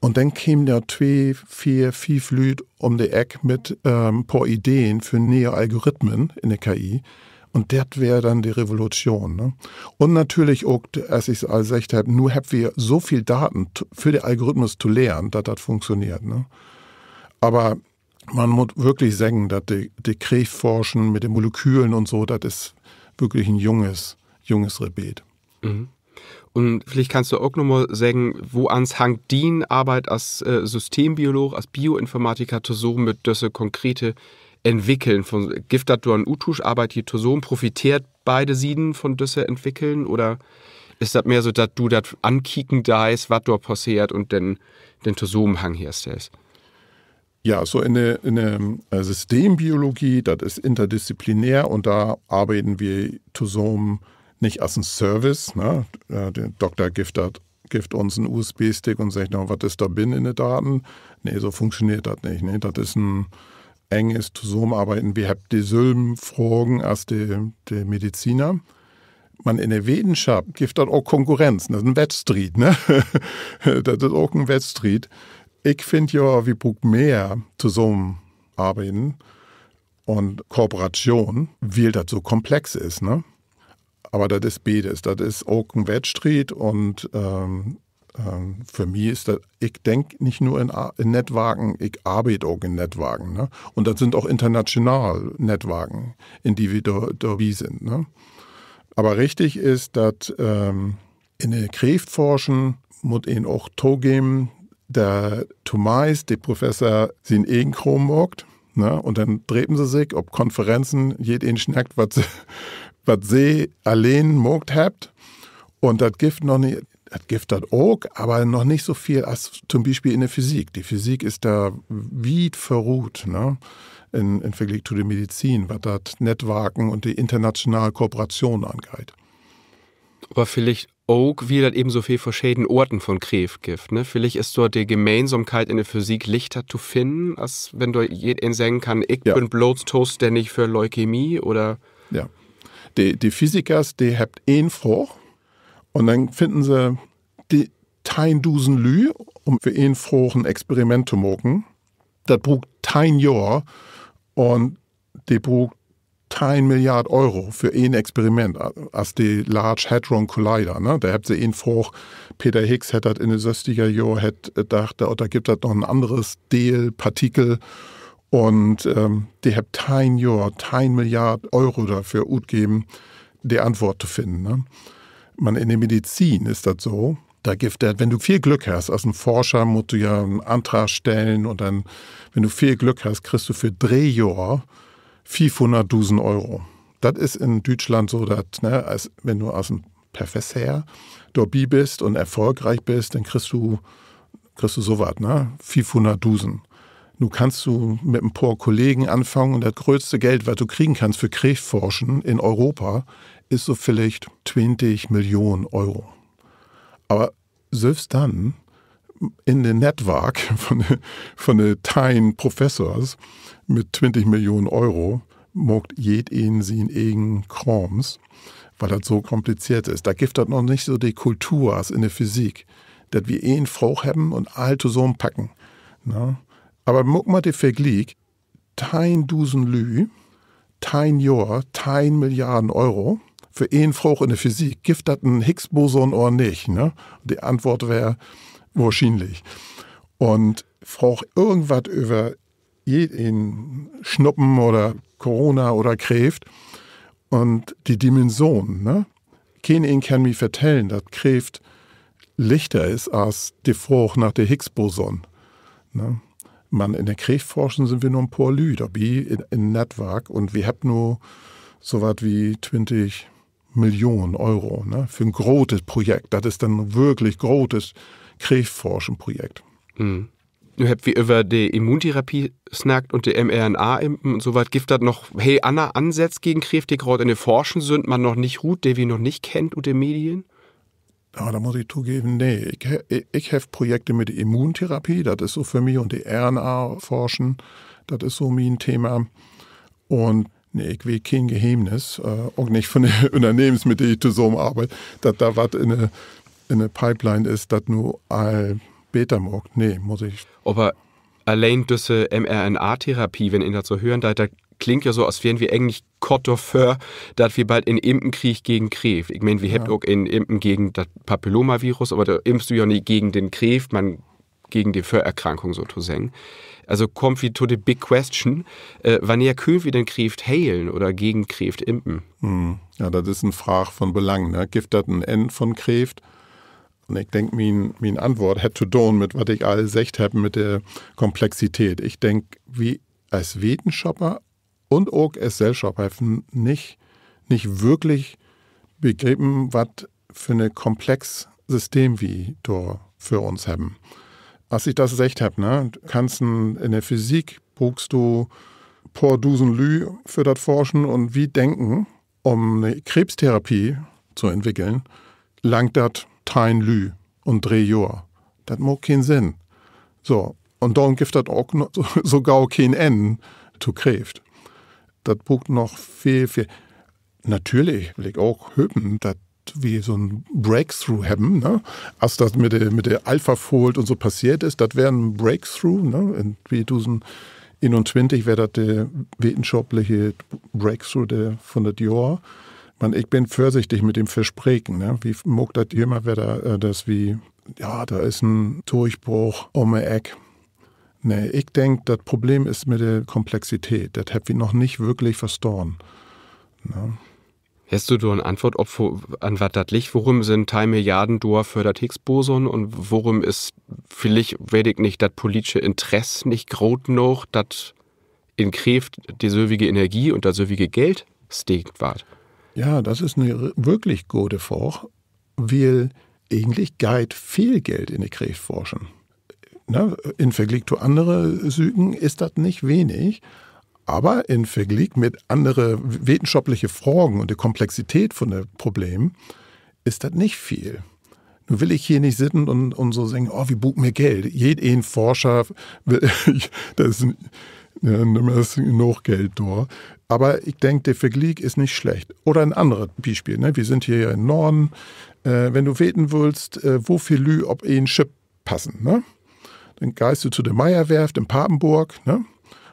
Un denn kemen dor twee, veer, fief Lüüd üm de Eck mit en poor Ideen för ne'e Algorithmen in de K I. Un dat weer denn de Revolution, ne? Un natürlich ok, as ik al seggt hebb, nu hebbt wi so veel Daten för de Algorithmus to lehren, dat dat funktioneert, ne? Aver man mutt würklich seggen, dat de, de Kreeftforschen mit de Molekülen un so, dat is würklich en junges, junges Rebeet. Un villicht kannst du ok noch mal seggen, woans hangt dien Arbeit as Systembioloog, as Bioinformatiker tosamen mit düsse konkrete Entwickeln? Gifft dat dor en Uttuusch, arbeidt ji tosamen, profiteert beide Sieden von düsse Entwickeln? Oder is dat mehr so, dat du dat ankieken deist, wat dor passeert un den, den Tosamenhang herstellst? Ja, so in de, in de Systembiologie, dat is interdisziplinär un dor arbeiden wi tosamen nich as en Service, ne? De Dokter gifft uns en U-S-B-Stick un seggt: Na, wat is dor binnen in de Daten? Nee, so funktioneert dat nich, ne? Dat is en enges Tosamenarbeiden. Wi hebbt de sülven Fragen as de, de Mediziner. Man in de Wetenschop gifft dat ok Konkurrenz, dat is en Wettstriet, ne? Dat is ok en Wettstriet. Ik finn ja, wi bruukt mehr Tosamenarbeiden un Kooperation, wiel dat so komplex is, ne? Aver dat is beides. Dat is ok en Wettstriet un för mi is dat, ik denk nich nur in Nettwarken, ik arbeid ok in Nettwarken, ne? Un dat sünd ok international Nettwarken, in de wi dor bi sünd, ne? Aver richtig is, dat in de Kreeftforschen mutt een ok togeven, dat tomeist de Professor sien egen Kraam maakt, ne? Un denn drepen se sik op Konferenzen, jedeen snackt, wat se alleen maakt hebbt. Un dat gifft noch nich, dat gifft dat ok, aver noch nich so veel as to'n Bispeel in de Physik. De Physik is dor wiet vörut, ne? In, in Vergliek to de Medizin, wat dat Nettwarken un de internationale Kooperation angeiht. Aver villicht ok, wiel dat even so veel verscheden Oorten von Kreeft gifft, ne? Villicht is dor de Gemeensamkeit in de Physik lichter to finnen, as wenn dor jedeen seggen kann: Ik bün bloots tostännig för Leukämie, oder? Ja. De, de Physikers, de hebbt een Fraag un denn finnen se de teihndusend Lüüd, üm för een Fraag en Experiment to maken. Dat bruukt teihn Johr un de bruukt teihn Milliard Euro för een Experiment, as de Large Hadron Collider, ne? Dor hebbt se een Fraag, Peter Higgs hett dat in de sösstiger Johr, hett dacht, dor gifft dat noch en anneres Deelpartikel. Un de hebbt teihn Johr, teihn Milliard Euro dorför utgeven, de Antwoort to finnen, ne? Man in de Medizin is dat so, dor gifft dat, wenn du veel Glück hest, as en Forscher musst du ja en Andrag stellen un denn, wenn du veel Glück hest, kriggst du för dree Johr fiefhunnertdusend Euro. Dat is in Düütschland so, dat, ne, as wenn du as en Professor dorbi büst un erfolgreich büst, denn kriggst du, kriggst du so wat, ne, fiefhunnertdusend. Nu kannst du mit en poor Kollegen anfangen un dat gröttste Geld, wat du kriegen kannst för Kreeftforschen in Europa, is so villicht twintig Millionen Euro. Aver sülvst denn in de Nettwark von de, von de teihn Professors mit twintig Millionen Euro maakt jedeen sien egen Kraams, wiel dat so komplizeert is. Dor gifft dat noch nich so de Kultur as in de Physik, dat wi een Fraag hebben un all tosamenpacken, ne? Aver maak mal de Vergliek, teihndusend Lüüd, teihn Johr, teihn Milliarden Euro för een Fraag in de Physik: Gifft dat en Higgs-Boson oder nich, ne? De Antwoort weer wohrschienlich. Un fraag irgendwat över jeden Snuppen oder Corona oder Kreeft un de Dimension, ne? Keeneen kann mi vertellen, dat Kreeft lichter is as de Fraag na de Higgs-Boson, ne? Man in de Kreeftforschen sünd wi nu en poor Lüüd dorbi in, in Nettwark un wi hebbt nu so wat as twintig Millionen Euro, ne, för en grotes Projekt. Dat is denn würklich grotes Kreeftforschenprojekt. Nu hebbt wi över de Immuntherapie snackt un de mRNA-Impen un so wat. Gifft dat noch heel anner Ansätz gegen Kreeft, de graad in de Forschen sünd, man noch nich rut, de wi noch nich kennt ut de Medien? Ja, dor mutt ik togeven, nee. Ik he-, ik heff Projekte mit de Immuntherapie, dat is so för mi, un de RNA-Forschen, dat is so mien Thema. Un nee, ik weet keen Geheemnis, ok nich von de Ünnernehmens, mit de ik tosamenarbeid, dat dor wat in de, in de Pipeline is, dat nu all beter maakt. Nee, mutt ik. Aver alleen düsse mRNA-Therapie, wenn een dat so hören deit, dat klingt ja so, as weren wi egentlich kort dorvör, dat wi bald en Impen kriegt gegen Kreeft. Ik meen, wi hebbt ok en Impen gegen dat Papillomavirus, aver dor impst du ja nich gegen den Kreeft, man gegen de Vörerkrankung sotoseggen. Also kaamt wi to de Big Question, äh, wannehr köönt wi denn Kreeft helen oder gegen Kreeft impen? Ja, dat is en Fraag von Belang, ne? Gifft dat en Enn von Kreeft? Un ik denk, mien, mien Antwoort hett to doon mit, wat ik al seggt hebb, mit de Komplexität. Ik denk, wi as Wetenschopper un ok as Sellschop hebbt nich, nich würklich begrepen, wat för 'n komplex System wi dor vör uns hebben. As ik dat seggt hebb, ne, kannst en, in de Physik bruukst du poor dusend Lüüd för dat Forschen un wi denken, üm 'ne Krebstherapie to entwickeln, langt dat teihn Lüüd un dree Johr. Dat maakt keen Sinn. So, un dorüm gifft dat ok no-, so, so gau keen Enn to Kreeft. Dat bruukt noch veel, veel. Natürlich will ik ok höpen, dat wi so 'n Breakthrough hebben, ne? As dat mit de, mit de AlphaFold un so passeert is, dat weer en Breakthrough, ne? In tweedusendeenuntwintig weer dat de wetenschopliche Breakthrough de, vun dat Johr. Man ik bün vörsichtig mit dem Verspreken, ne? Wi maakt dat jümmer wedder, äh, dat wi, ja, dor is en Durchbruch üm de Eck. Nee, ik denk, dat Problem is mit de Komplexität. Dat hebbt wi noch nich würklich verstahn, ne? Hest du dor en Antwoort op, wo-, an wat dat liggt? Worüm sünd teihn Milliarden dor för dat Higgs-Boson un worüm is villicht, weet ik nich, dat politische Interess nich groot noog, dat in Kreeft de sülvige Energie un dat sülvige Geld steken warrt? Ja, dat is 'ne r-, würklich gode Fraag, wiel egentlich geiht veel Geld in de Kreeftforschen. Ne, in Vergliek to annere Süken is dat nich wenig, aver in Vergliek mit annere wetenschopliche Fragen un de Komplexität vun de Problem is dat nich veel. Nu will ik hier nich sitten un, un so seggen: Oh, wi bruukt mehr Geld. Jedeen Forscher will, dat is, ja, nümmers noog Geld dor. Aver ik denk, de Vergliek is nich slecht. Oder en anner Bispeel, ne? Wi sünd hier in Norden. Äh, wenn du weten wullt, äh, wo veel Lüüd op een Schipp passen, ne? Denn geihst du to de Meyer-Werft in Papenburg, ne?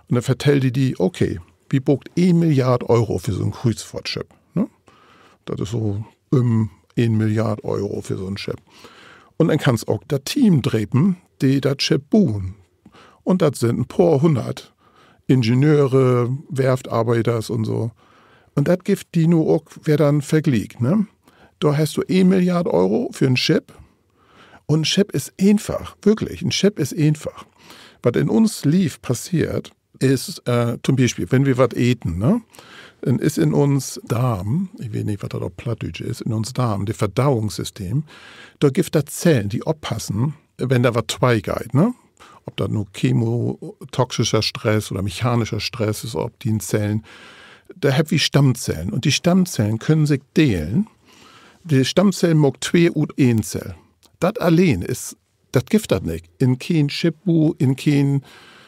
Un denn vertellt de di: Okay, wi bruukt een Milliard Euro för so 'n Krüüzfohrtschipp, ne? Dat is so üm een Milliard Euro för so 'n Schipp. Un denn kannst ok dat Team drepen, de dat Schipp buen. Un dat sünd en poor hunnert Ingenieure, Werftarbeiders un so. Un dat gifft di nu ok wedder en Vergliek, ne? Dor hest du een Milliard Euro för en Schipp. Un en Schipp is eenfach, würklich, en Schipp is eenfach. Wat in uns Lief passeert, is, äh, to'n Bispeel, wenn wi wat eten, ne? Denn is in uns Darm, ik weet nich, wat dat op Plattdüütsch is, in uns Darm, de Verdauungssystem, dor gifft dat Zellen, de oppassen, wenn dor wat twei geiht, ne? Of dat nu chemotoxischer Stress oder mechanischer Stress is op dien Zellen, dor hebbt wi Stammzellen. Un de Stammzellen köönt sik delen. De Stammzell maakt twee ut een Zell. Dat alleen is, dat gifft dat nich. In keen Schippbu, in keen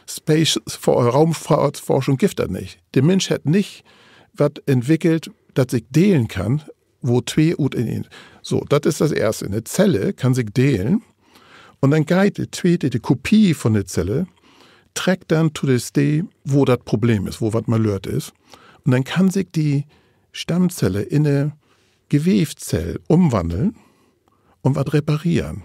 Space, Ruumfohrtforschung gifft dat nich. De Minsch hett nich wat entwickelt, dat sik delen kann, wo twee ut een. So, dat is dat Eerste. 'Ne Zelle kann sik delen. Un denn geiht de tweete, de Kopie vun de Zelle, treckt denn to de Steed, wo dat Problem is, wo wat malöört is. Un denn kann sik de Stammzelle in 'ne Geweevzell ümwanneln un wat repareren.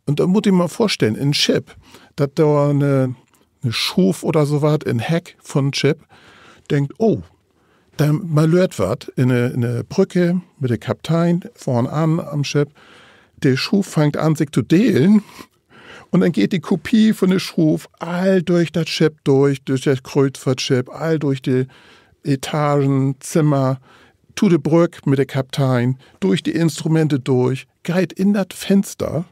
Un dor mutt ji mal vörstellen, in Schipp, dat dor 'ne, 'ne Schruuv oder so wat in Heck vun Schipp denkt: Oh, dor malöört wat in 'ne, in 'ne Brügg mit de Kaptein vörn an, an Schipp. De Schruuv fangt an, sik to delen. Un denn geiht de Kopie vun de Schruuv all dörch dat Schipp dörch, dörch dat Krüüzfohrtschipp, all dörch de Etagen, Zimmer, to de Brügg mit de Kaptein, dörch de Instrumente dörch, geiht in dat Finster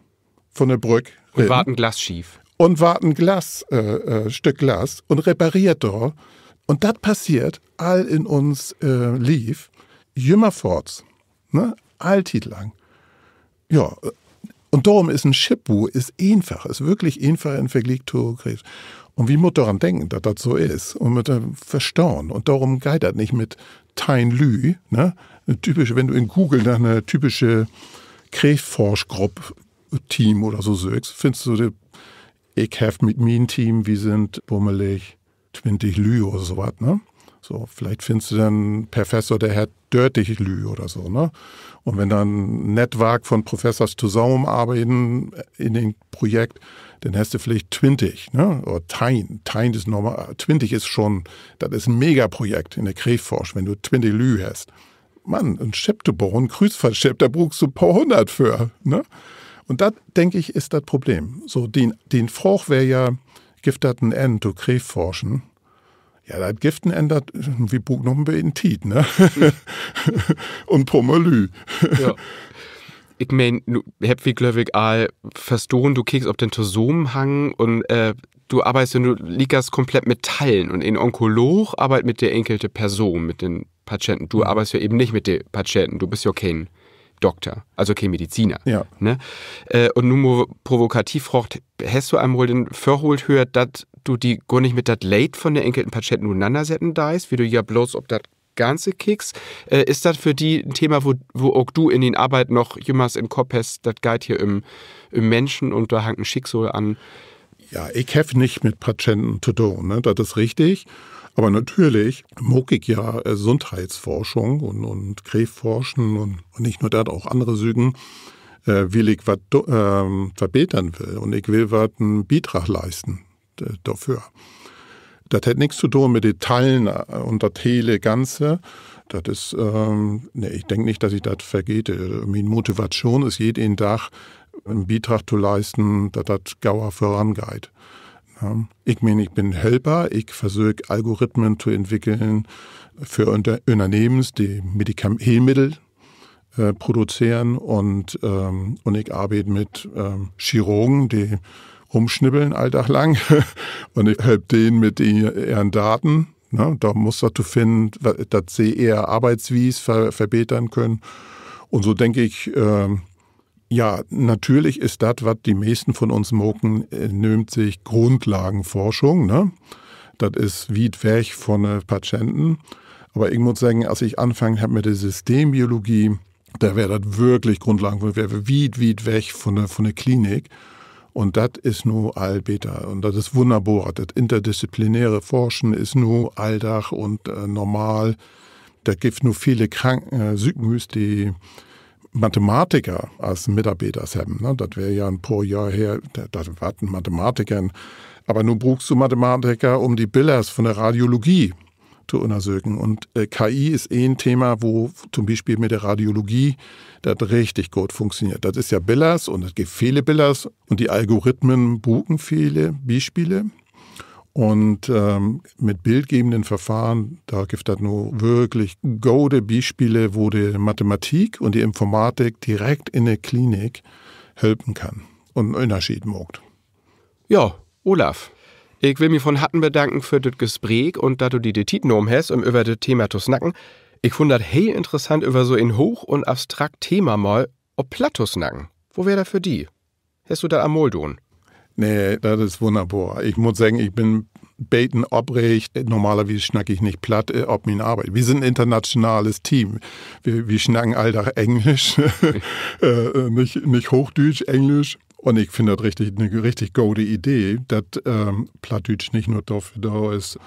vun de Brügg rin. Warrt en Glasschiev. Un warrt en Glas, äh, äh, Stück Glas un repareert dor. Un dat passeert all in uns, äh, Lief, jümmerfoorts, ne? All Tiet lang. Ja, äh, un dorüm is en Schippbu, is eenfach, is würklich eenfach in Vergliek to Kreeft. Un wi mutt doran denken, dat dat so is. Un mutt dat verstahn. Un dorüm geiht dat nich mit teihn Lüüd, ne? Typisch, wenn du in Google na 'ne typische Kreeftforschgrupp Team oder so söchst, finnst du de, ik heff mit mien Team, wi sünd bummelig twintig Lüüd oder so wat, ne? So, villicht finnst du denn en Professor, de hett dörtig Lüüd oder so, ne? Un wenn denn en Nettwark von Professors tosamenarbeiden in en Projekt, denn hest du villicht twintig, ne? Oder teihn, teihn is normal, twintig is schon, dat is en Megaprojekt in de Kreeftforschen, wenn du twintig Lüüd hest. Man, en Schipp to boen, Krüüzfahrtschipp, dor bruukst du en poor hunnert för, ne? Un dat, denk ik, is dat Problem. So, dien, dien Fraag weer ja, gifft dat en Enn to Kreeftforschen? Ja, dat gifft en Enn, dat, wi bruukt noch en beten Tiet, ne? Un poor mehr Lüüd. Ik meen, nu hebbt wi, glööv ik, all verstahn, du kiekst op den Tosamenhang un, äh, du arbeidst ja nu liekers komplett mit Tallen un en Onkoloog arbeidt mit de enkelte Person, mit den Patienten. Du arbeidst ja even nich mit de Patienten, du büst ja keen Dokter, also keen Mediziner, ne? Äh, un nu mal provokativ fraagt, hest du al mal den Vörholt höört, dat du di gor nich mit dat Leed von de enkelten Patienten utenannersetten deist, wiel du ja bloots op dat Ganze kiekst? Äh, is dat för di en Thema, wo, wo ok du in dien Arbeit noch jümmers in'n Kopp hest, dat geiht hier üm, üm Minschen un dor hangt en Schicksal an? Ja, ik heff nich mit Patienten to doon, ne? Dat is richtig. Aver natürlich maak ik ja, äh, Gesundheitsforschung un, un Kreeftforschen un, un nich nur dat, ok annere Süken, äh, wiel ik wat do-, ähm, verbetern will. Un ik will wat en Bidrag leisten, äh, dorför. Dat hett nix to doon mit de Tallen, äh, un dat hele Ganze. Dat is, ähm, nee, ik denk nich, dat ik dat vergeet. Mien Motivatschoon is, jeden Dag en Bidrag to leisten, dat dat gauer vörangeiht. Ja. Ik meen, ik bün Helper, ik versöök Algorithmen to entwickeln för Ünner-, Ünnernehmens, de Medikam-, Heilmiddel, äh, produzeren un, ähm, un ik arbeid mit, ähm, Chirurgen, de rumsnibbeln all Dag lang. Un ik help den mit de, ehren Daten, ne? Dor mutt wat to finnen, wa-, dat se ehr Arbeitswies ver-, verbetern köönt. Un so denk ik, ähm, ja, natürlich is dat, wat de meesten von uns maken, äh, nöömt sik Grundlagenforschung, ne? Dat is wiet weg von de Patienten. Aver ik mutt seggen, as ik anfungen heff mit de Systembiologie, dor weer dat würklich Grundlagen, weer wi wiet, wiet weg von de, von de Klinik. Un dat is nu all beter. Un dat is wunnerbor. Dat interdisziplinäre Forschen is nu Alldag un, äh, normal. Dat gifft nu vele Krank-, äh, Sükenhüüs, de Mathematiker as Mitarbeiters hebben, ne? Dat weer ja en poor Johr her, dat, dat wat en Mathematiker. Aver nu bruukst du Mathematiker, üm de Billers von de Radiologie to ünnersöken. Un, äh, K I is en Thema, wo to'n Bispeel mit de Radiologie dat richtig goot funktioneert. Dat is ja Billers un dat gifft vele Billers un de Algorithmen bruken vele Bispelen. Un, ähm, mit bildgebenden Verfahren, dor gifft dat nu würklich gode Bispelen, wo de Mathematik un de Informatik direkt in de Klinik helpen kann un en Ünnerscheed maakt. Ja, Olaf, ik will mi von Harten bedanken för dat Gespreek un dat du di de Tiet nahmen hest, üm över dat Thema to snacken. Ik funn dat heel interessant, över so en hooch un abstrakt Thema mal op Platt to snacken. Wo weer dat för di? Hest du dat al mal doon? Nee, dat is wunnerbor. Ik mutt seggen, ik bün beten opreegt. Normalerwies snack ik nich Platt, äh, op mien Arbeit. Wi sünd en internationales Team. Wi, wi snacken all Dag Engelsch. Äh, nich, nich Hoochdüütsch, Engelsch. Un ik finn dat richtig, en richtig gode Idee, dat, ähm, Plattdüütsch nich nur dorför dor is,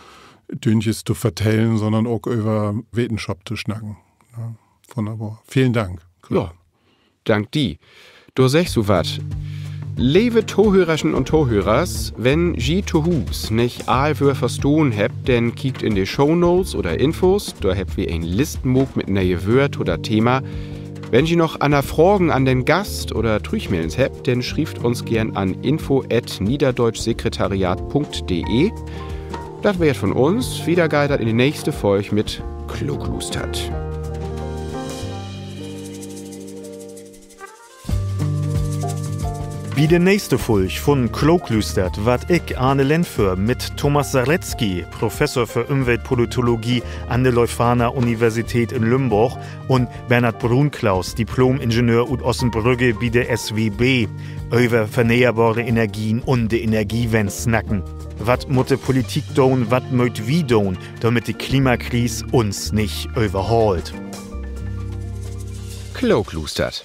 Döntjes to vertellen, sonnern ok över Wetenschop to snacken. Ja, wunnerbor. Velen Dank. Ja, dank di. Dor seggst du wat. Leve Tohörerschen un Tohörers, wenn ji to Huus nich all Wöör verstahn hebbt, denn kiekt in de Shownotes oder Infos, dor hebbt wi en List maakt mit ne'e Wöör to dat Thema. Wenn ji noch anner Fragen an den Gast oder Trüchmellens hebbt, denn schrievt uns geern an info at niederdeutschsekretariat punkt de. Dat weer 't von uns. Wieder geiht dat in de nächste Folg mit Klookluustert. Bi de nächste Folg vun Klookluustert warr ik, Arne Lentföhr, mit Thomas Saretzki, Professor för Ümweltpolitologie an de Leuphana Universität in Lümborg, un Bernhard Brunklaus, Diplomingenieur ut Ossenbrügge bi de S W B, över vernehrbare Energien un de Energiewenn snacken. Wat mutt de Politik doon, wat mööt wi doon, dormit de Klimakrise uns nich överhaalt? Klookluustert.